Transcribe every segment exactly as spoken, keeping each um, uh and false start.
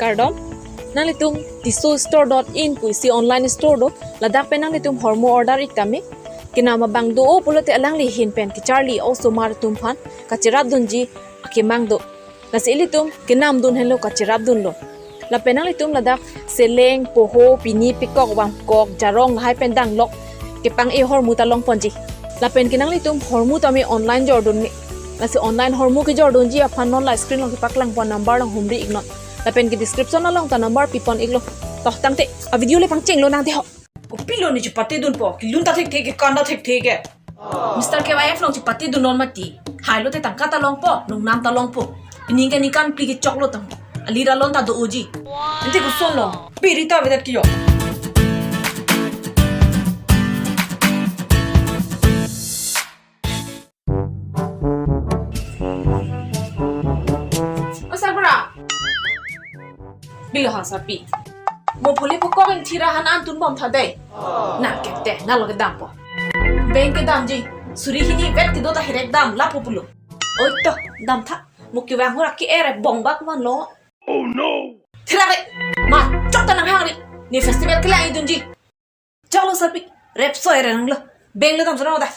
Kardom, nanglitum tisso store dot in pu isi online store do, ladak pen nanglitum hormu order ik tame. Kenam abang do-o pulote alangli ahin pen kecharli osomar atum aphan kacherapdunji akemang do. Lasi ilitum kenamdun henlo, kacherapdunlo. Lapen nanglitum ladak seleng, poho, pini, pekok, vangkok, jarong lahai pen danglok kepang-e hormu ta longponji. Lapen ke nanglitum hormu tame online jordun me. Lasi online hormu kejordunji aphan non la screen along kepaklangpon number along humri iknon. Lapen ke description along ta number pipon iklo. To tangte, a video le pangchenglo nangte ho. Kopilo ne chepatedunpo, kelun ta thekthe ke, kan ta thekthe ke. Mister K Y F along chepatedunnon mati. Hailo te tangka ta longpo, nongnam ta longpo. Pining ke ningkan phli kechoklo tang. Alir alon ta do-oji. Ante koson lo, piri ta avedet ke jo. O sarbura. Pilo ha sarpi. Mo puli pokok ingthir ahan an tunbom tha dei. Nang kete, nang lo kedampo. Beng kedamji. Suri hini vet kedo ta herek dam lapu pulo. Oi to, dam tha. Mo kevang hurak ke-er bongbak vanlo. Oh no. Thirak re. Ma, chok ta nanghang re. Ne festival kelang-idunji. Choklo sarpi, rep soi re nanglo. Beng lo dam sono da.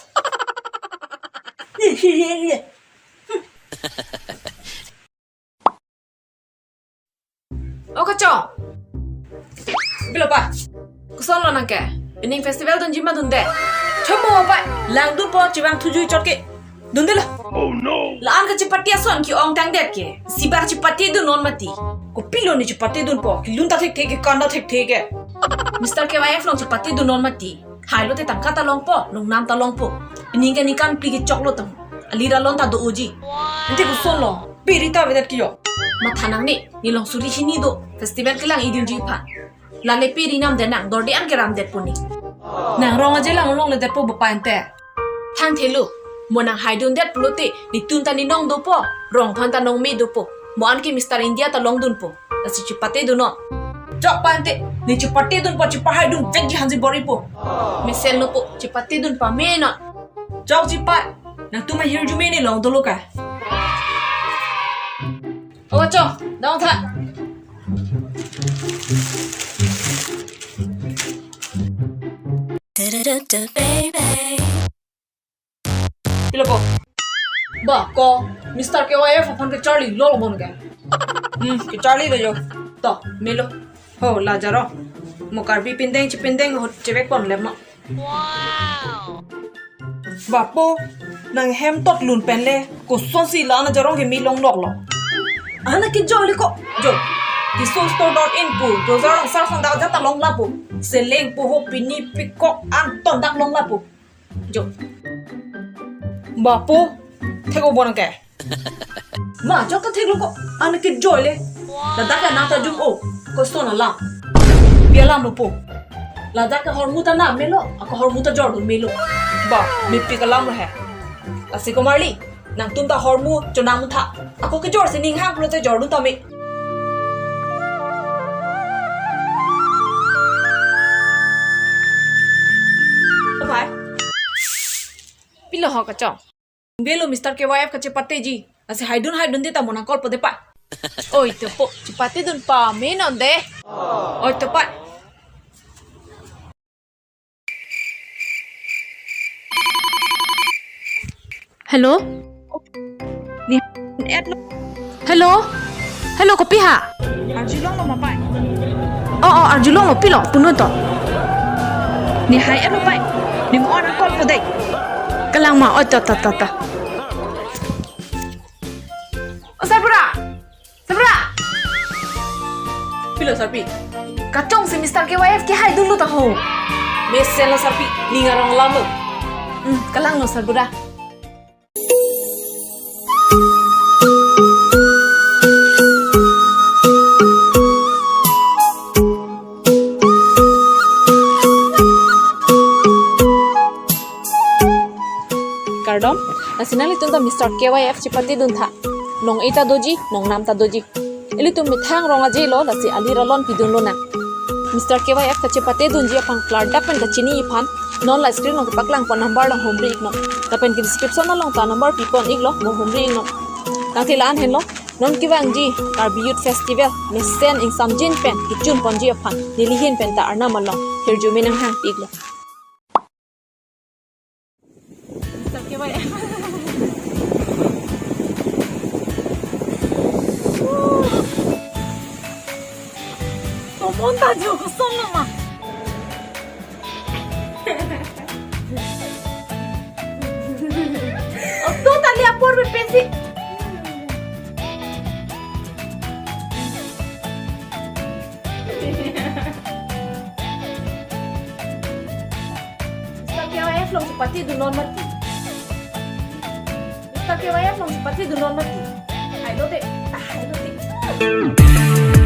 O kacho. Pilo pa. Koson lo nang ke. Pining festival dunji ma dunde. Chomo pa. Langdunpo chevang thuju chot ke. Dundelo. Oh no. La-an kachepate ason ke-ong tangdet ke. Isi bak chepatedunnon mati. Kopilo ne chepatedunpo. Kelun ta thekthe ke, kan ta thekthe ke. Mister K Y F along chepatedunnon mati. Hailo te tangka ta longpo, nongnam ta longpo. Pining ke ningkan phli kechoklo tang. Alir alon ta do-oji. Ante koson lo, piri ta avedet ke jo. Matha nangne, ne along suri hini do. Festival kelang-idunji aphan. Lale piri namde nang, dorde an keramdetpo ne. Nang rong aje lang longledetpo bapai ante. Thangthelo, mo nang haidundet pulote, netum ta ne nong dopo, rong aphan ta nong me dopo. Mo an ke Mister India ta longdunpo. Lasi chepatedunnon. Chok pa ante, ne chepatedunpo, chepahaidun vekji hanji bor-ipo. Mesenlo po, chepatedun pamenon. Chokji pa, nangtum ahirjume ne along dolo ka. O chok, dong tha. Baby. Pilo po. Ba ko, Mister K Y F aphan kecharli lo bon ke. Hmm, kecharli lo jo. To, melo. Ho, la jaro. Mo Karbi pindeng chepindeng ho chevekpon lem ma. Wow. Bapo, nang hem tot lun pen le, kosonsi la-an ajarong ke me longloklo. Ana ke jo le ko, jo. Tisso store dot in pu, browser along search nang dak ajat ta long lapu. Seleng poho pini pekok an ton dak long lapu. Jo. Bapo, thek-o bon ke. Ma, jo ka thek lo ko, ana ke jo le. Ladak ke nang ta jum o, koson alam. Pi alam lo po. Ladak ke hormu ta nam melo, ako hormu ta jordun melo. Ba, mepik alam lo he. Lasi komarli, nangtum ta hormu chonam tha. Ako kejor si ning hang pulote jordun tame. Bye. Pilo ho kachong. Velo Mister K Y F kachepateji. Lasi haidun haidunde ta mo nang call po de pa. Oi to po, chepatedun pamenon de. Oi to pa. Hello? Ni et lo. Hello? Hello, kopi ha? Arjulong lo ma pai. Oh, oh, arjulong lo, pilo, punu to. Ne hai et lo pai. Ne mo nang call po dei. Kalang ma, oh, to, to, to, to. Oh, sarbura. Sarbura. Pilo sarpi. Kachong si Mister K Y F ke haidun lo ta ho. Mesen lo sarpi, ning arong alam lo. Hmm, kalang lo sarbura. Kardom, lasi nanglitum ta Mister K Y F chepatedun tha. Nong-e ta doji, nongnam ta doji. Ilitum methang rong aje lo, lasi alir alon pidun lonang. Mister K Y F kachepatedunji aphan klardak pen kachiniji aphan, non la screen along kepaklangpon number along humri iknon. Lapen ke description along ta number pipon iklo, mo humri iknon. Tangte la-an henlo, Non kevangji Karbi Youth Festival mesen ingsamjin pen kechun ponji aphan nelihin pen ta Arnam along hirjume nanghang iklo. Tomon ta jo kosong nama. Oh, totally apor pen pensi. Mister K Y F along si pati dunon mati. Mister K Y F along si pati dunon mati. Hai lo te. Ah, hai lo te.